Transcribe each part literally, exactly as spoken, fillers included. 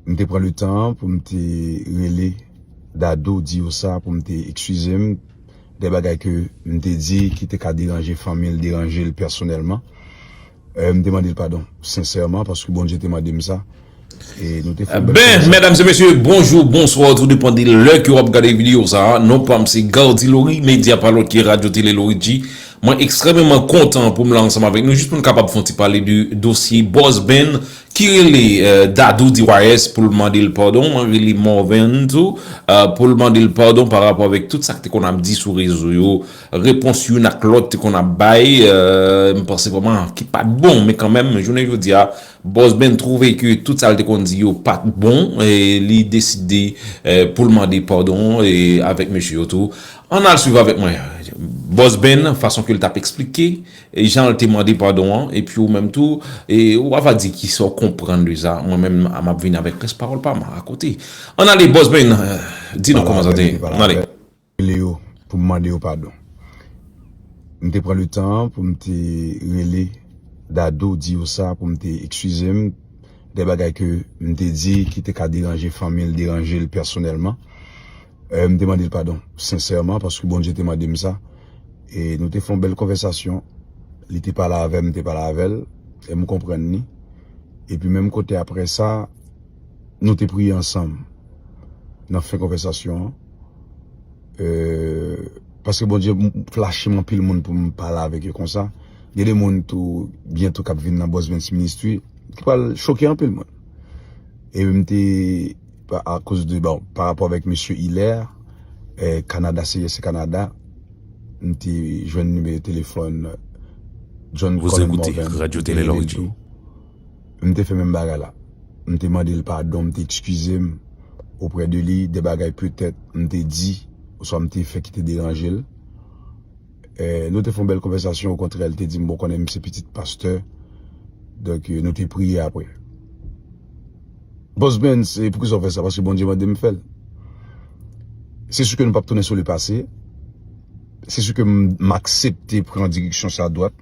M te pran letan an pou m te rele Dadou, di yo sa, pou m te eskize m de bagay ke m te di ki te ka deranje fanmi l, deranje l pèsonèlman. E, m te mande l padon sensèman, paske Bondye te mande m sa. E nou te fè yon bèl konvèsasyon. Ben, medam e mesye, bonjou, bonswa, tou depann de lè ke w ap gade videyo sa a. Non pa m se Gardy Laurie, medya pa lòt ke Radyo Tele Laurie G. Mwen ekstrèmeman kontan pou m la ansanm avèk nou, jis pou n kapab fè yon ti pale de dosye Boss Ben ki rele, eh, Dadou D Y S pou l mande l padon. Mwen rele Morvan tou, eh, pou l mande l padon pa rapò avèk tout sa k te konn ap di sou rezo yo, repons youn ak lòt te konn ap bay. Eh, m panse vrèman ki pa t bon, men kanmenm, jounen jodi a, Boss Ben twouve ke tout sa l te konn di yo pa t bon, e li deside, eh, pou l mande padon, e avèk mesye yo tou. Ann al swiv avèk mwen. Boss Ben, fason ke l t ap eksplike, e jan l te mande padon an, epi ou menm tou, e ou ava di kisa w konprann de sa. Mwen menm, m ap vin avèk rès pawòl pa m akote. Ann ale, Boss Ben, eh, di nou kòman sa te ye. Ann ale. Rele yo pou m mande yo padon. M te pran letan an pou m te rele Dadou, di yo sa, pou m te eskize m de bagay ke m te di ki te ka deranje fanmi l, deranje l pèsonèlman. E, m te mande l padon sensèman, paske Bondye te mande m sa. E nou te fè yon bèl konvèsasyon. Li te pale avè m, m te pale avè l, e m konprann li. Epi menm kote apre sa, nou te priye ansanm nan fen konvèsasyon an. E, paske Bondye m-, flache m anpil moun pou m pale avèk yo konsa. Gen de moun tou, byento k ap vin nan Boss Benz Ministry, ki pral choke anpil moun. E m te, pa, akoz de, bon, pa rapò avèk mesye Hilaire, eh, Kanada, C S C Kanada, m te jwenn nimewo telefòn John Colin Morvan, m te rele l tou. M te fè menm bagay la. M te mande l padon, m te eskize m oprè de li de bagay petèt m te di, oswa m te fè ki te deranje l. Eh, nou te fè yon bèl konvèsasyon, okontrè, li te di m, bon, konnen m se pitit pastè. Donk, eh, nou te priye apre. Boss Ben, se poukisa w fè sa? Paske Bondye mande m fè l. Se si ke nou p ap tounen sou le pase. Se si ke m, m aksepte pran direksyon sa dwat.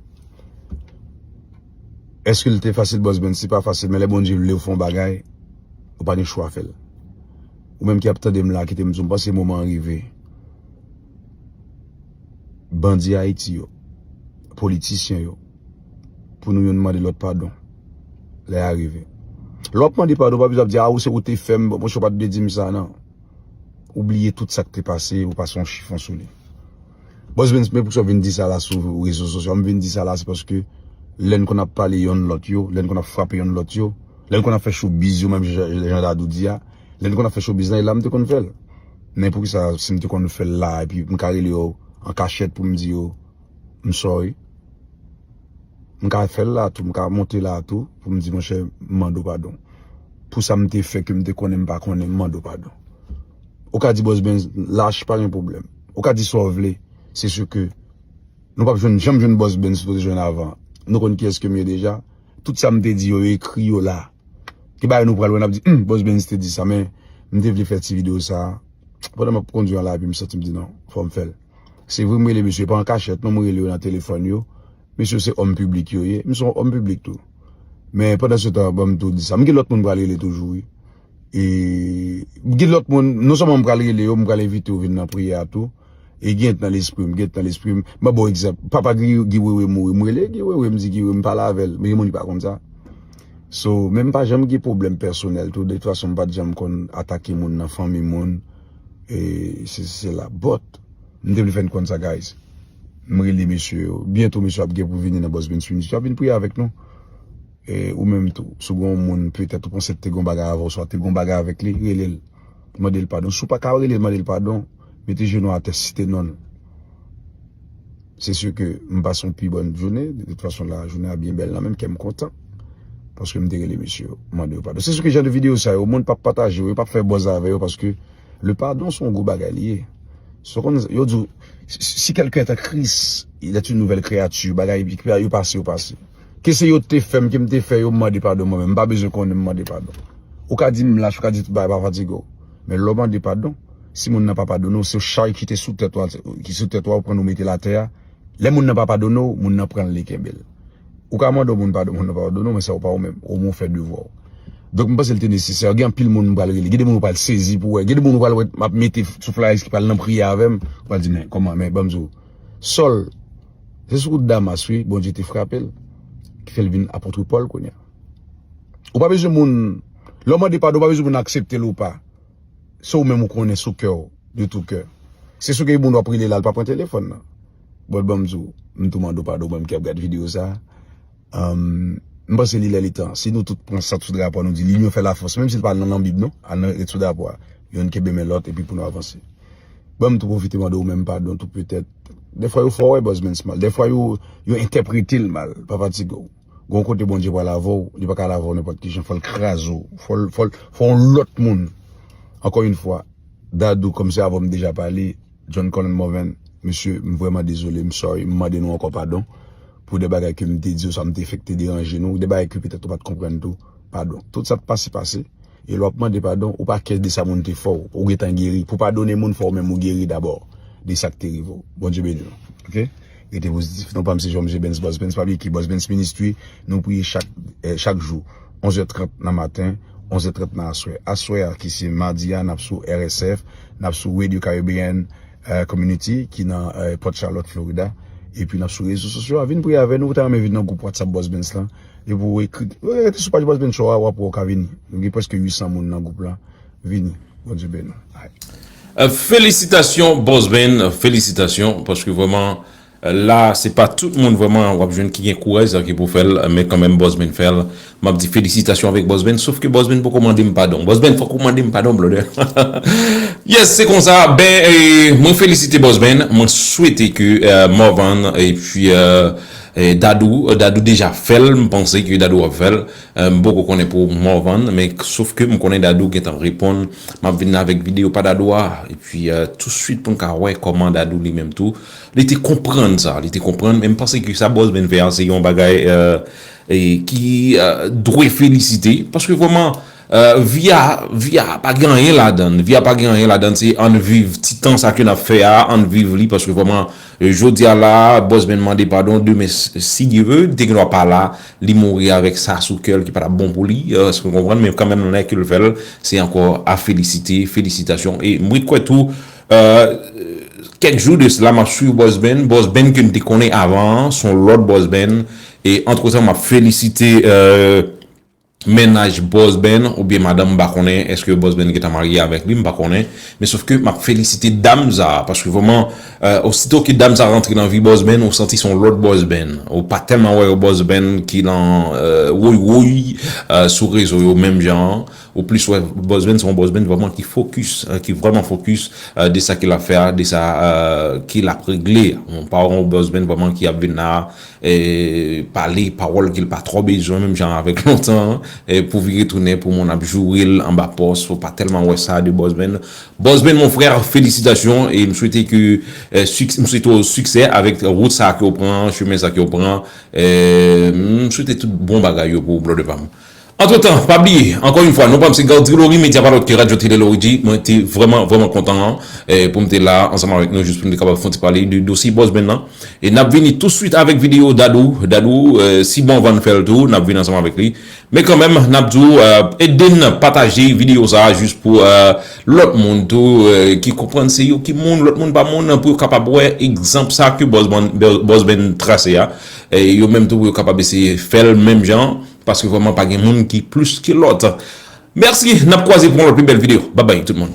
Èske l te fasil, Boss Ben? Se pa fasil, men lè Bondye vle w fè yon bagay, ou pa gen chwa fè l. Ou menm ki ap tande m la, kite m di w, m panse moman an rive. Bandi Ayiti yo, politisyen yo, pou nou youn mande lòt padon lè a rive. Lè w ap mande padon, pa bezwen ap di, a, ou se ou te fè m, bon, monchè, ou pa t dwe di m sa, non. Ou bliye tout sa k te pase, ou pase yon chifon sou li. Boss Ben, men poukisa w vin di sa la sou rezo sosyo? M vin di sa la, se paske lè n konn ap pale yonn lòt yo, lè n konn ap frape yonn lòt yo, lè n konn ap fè showbiz yo, menm jan, jan Dadou di a, lè n konn ap fè showbiz la, e la m te konn fè l. Men poukisa, si m te konn fè l la, epi m ka rele yo an kachèt pou m di yo, m sorry. M ka fè l la tou, m ka monte la tou, pou m di, monchè, m mande w padon. Pou sa m te fè ke m te konnen m pa konnen, m mande w padon. Ou ka di Boss Ben lach, pa gen pwoblèm. Ou ka di sa w vle, se si ke nou p ap jwenn, janm jwenn Boss Ben si nou te jwenn avan. Nou konn kiyès ke m ye deja. Tout sa m te di yo, yo ekri yo la. Gen bagay nou pral wè, n ap di, hmm, Boss Ben te di sa, men m te vle fè ti videyo sa a. Pandan m ap kondwi an la, epi m santi m di, non, fò m fè l. Se vre, m rele mesye, pa an kachèt, non, m rele yo nan telefòn yo. Mesye se òm piblik yo ye. M se yon òm piblik tou. Men pandan se tan, ban m tou di sa. M gen lòt moun m pral rele toujou, wi. E, m gen lòt moun, non sèlman m pral rele yo, m pral envite yo vin nan priyè a tou. E gen nan lespri m, gen nan lespri m. M ap ba w egzanp. Papa Guy, Guy Wewe mouri. M rele Guy Wewe, m di Guy Wewe, m pale avè l. Men gen moun ki pa konn sa. So, men m pa janm gen pwoblèm pèsonèl tou. De tout fason, m pa t janm konn atake moun nan fanmi moun. E se, se la. But, m te vle fè n konn sa, guys. M rele mesye yo. Byento, mesye ap gen pou vini nan Boss Ben Ministry. Y ap vin priye avèk nou. E ou menm tou, si w gen yon moun, petèt ou panse te gen yon bagay avè w, oswa te gen yon bagay avèk li, rele l. Mande l padon. Si w pa ka rele l, mande l padon. Mete jenou atè, site non l. Se si ke m pase yon pi bòn jounen. De tout fason, la, jounen an byen bèl nan men m, kè m kontan. Paske m te rele mesye yo, mande yo padon. Se si ke jan de videyo sa yo, moun p ap pataje yo, yo p ap fè buzz avè yo, paske le pardon se yon gwo bagay li ye. So, konn, yo di w, si, si quelqu'un est en Christ, il est une nouvelle créature. Bagay, yo pase, yo pase. Ke se yo te fè m, ke m te fè yo, m mande padon mwen menm. M pa bezwen konnen m mande padon. Ou ka di m lach, ou ka di tout bagay, pa fatige w. Men lè w mande padon, si moun nan pa padone w, se chay ki te sou tèt ou a, ki sou tèt ou a, ou pran l ou mete l atè a. Lè moun nan pa padone w, moun nan pran l li kenbe l. Ou ka mande yon moun padon, moun nan pa padone w, men sa ou pa ou menm. Omwen ou fè devwa w. Donk, m panse l te nesesè. Gen anpil moun m pral rele. Gen de moun ou pral sezi pou wè. Gen de moun ou pral wè m ap mete sou flyers ki pral nan priyè avè m. Ou pral di, men, kòman, men, ban m di w. Sòl, se sou wout Damas, wi, Bondye te frape l, ki fè l vin apot Pòl kounye a. Ou pa bezwen moun, lè w mande padon, ou pa bezwen moun aksepte l ou pa. Se ou menm ou konnen sou kè w, de tout cœur. Se sou kè moun w ap rele la, l pa pran telefòn nan. Bon, ban m di w, m tou mande w padon, mwen menm ki ap gade videyo sa. Anm, m panse li lè li tan. Si nou tout pran sant sou drapo a, nou di, "Linyon fè lafòs," menm si l pa nan, nan Bib, non, al nan, ret sou drapo a. Youn kenbe men lòt, epi pou nou avanse. Bon, m tou pwofite mande w menm padon tou petèt. Dèfwa yo fè w wè Buzz Bens mal. Dèfwa yo, yo entèprete l mal. Pa fatige w. Gon kote Bondye pral avè w, li pa ka al avè w nenpòt ki jan. Fò l kraze w. Fò l, fò l, fò yon lòt moun. Ankò yon fwa, Dadou, kòmsi avè w m deja pale, John Colin Morvan, mesye, m vrèman dezole, m sorry, m mande nou ankò padon pou de bagay ke m te di w, sa m te fè k te deranje nou, de bagay ke petèt ou pa t konprann tou, padon. Tout sa k pase, pase. E lè w ap mande padon, ou pa kè de sa moun te fè w, ou gentan geri. Pou padone moun, fò w menm ou geri dabò de sa k te rive w. Bondye beni w. Oke? Rete pozitif. Non pa m se Jean Michel Bens, Buzz Bens, pa bliye ki Buzz Bens Ministry, nou priye chak, eh, chak jou, onz è trant nan maten, onz è trant nan aswè. Aswè a ki se madi a, n ap sou R S F, n ap sou Radio Caribbean, eh, Community ki nan, eh, Port Charlotte, Florida. Epi n ap sou rezo sosyo a. Vin priye avè nou, ou ta renmen vin nan gwoup WhatsApp Buzz Bens lan. Epi w ekri, rete sou paj Buzz Bens Show a, w ap wè w ka vini. Nou gen prèske uit san moun nan gwoup lan. Vini. Bondye beni w. Alright. Euh, felisitasyon, Buzz Bens, felisitasyon, paske vrèman, euh, la, se pa tout moun vrèman w ap jwenn ki gen kouraj sa ki pou fè l, men kanmenm Buzz Bens fè l. M ap di felisitasyon avèk Buzz Bens, sof ke Buzz Bens poko mande m padon. Buzz Bens, fòk ou mande m padon, brother. Yes, se konsa. Ben, e, mwen felisite Buzz Bens. Mwen swete ke, euh, Morvan epi, euh, e, Dadou, Dadou deja fè l. M panse ke Dadou ap fè l. Euh, m poko konnen pou Morvan, men sof ke m konnen Dadou gentan reponn. M ap vin avèk videyo pa Dadou a. Epi, euh, touswit pou n ka wè kòman Dadou li menm tou. Li te konprann sa, li te konprann, men m panse ke sa Buzz Bens fè a, se yon bagay, euh, e ki, euh, dwe felisite, paske vrèman, euh, vi a, vi a pa gen anyen ladan l, vi a pa gen anyen ladan l, se ann viv ti tan sa ke n ap fè a, ann viv li, paske vrèman, euh, jodi a la, Buzz Bens mande padon, demen, s-, si Dye ve, li te gen dwa pa la, li mouri avèk sa sou kè l ki pa t ap bon pou li, euh, èske w konprann, men kanmenm, lè ke l fè l, se ankò a felisite, felisitasyon, e m ret kwè tou, euh, kèk jou de sila, m ap swiv Buzz Bens, Buzz Bens ke n te konnen avan an, se yon lòt Buzz Bens, e antretan, m ap felisite, euh, mennaj Buzz Bens oubyen madanm, m pa konnen èske Buzz Bens gentan marye avèk li, m pa konnen. Men sof ke m ap felisite dam sa a, paske vrèman, euh, osito ke dam sa a rantre nan vi Buzz Bens, ou santi se yon lòt Buzz Bens. Ou pa tèlman wè yon Buzz Bens ki nan, euh, woy woy, euh, sou rezo yo menm jan an. Ou plis wè Buzz Bens se yon Buzz Bens vrèman ki fokis, euh, ki vrèman fokis, euh, de sa ke l ap fè a, de sa, euh, ke l ap regle. Ou pa wè yon Buzz Bens vrèman ki ap vin la, e pale pawòl ke l pa twò bezwen, menm jan avèk lontan, e pou vire tounen pou moun ap joure l anba pòs, ou pa tèlman wè sa de Buzz Bens. Buzz Bens, mon frè, felisitasyon, e m swete ke, e, sik-, m swete w siksè avèk wout sa ke w pran, chemen sa ke w pran, e m swete tout bon bagay yo pou w, brother pa m. Antretan, pa bliye, ankò yon fwa, non pa m se Gaudry Laurie, medya pa lòt ke Radyo Tele Laurie G. Mwen te vrèman, vrèman kontan, e, pou m te la ansanm avèk nou, jis pou m te kapab fè yon ti pale de dosye Buzz Bens lan. E n ap vini touswit avèk videyo Dadou. Dadou, e, si Morvan fè l tou, n ap vin ansanm avèk li. Men kanmenm, n ap di w, e, ede n pataje videyo sa a jis pou, e, lòt moun tou, e, ki konprann se yo ki moun, lòt moun pa moun, pou yo kapab wè egzanp sa ke Buzz Bens, Buzz Bens trase a. E yo menm tou, pou yo kapab eseye fè l menm jan. Paske vrèman pa gen moun ki plis ke lòt. Mèsi, n ap kwaze pou yon lòt pi bèl videyo. Babay tout moun.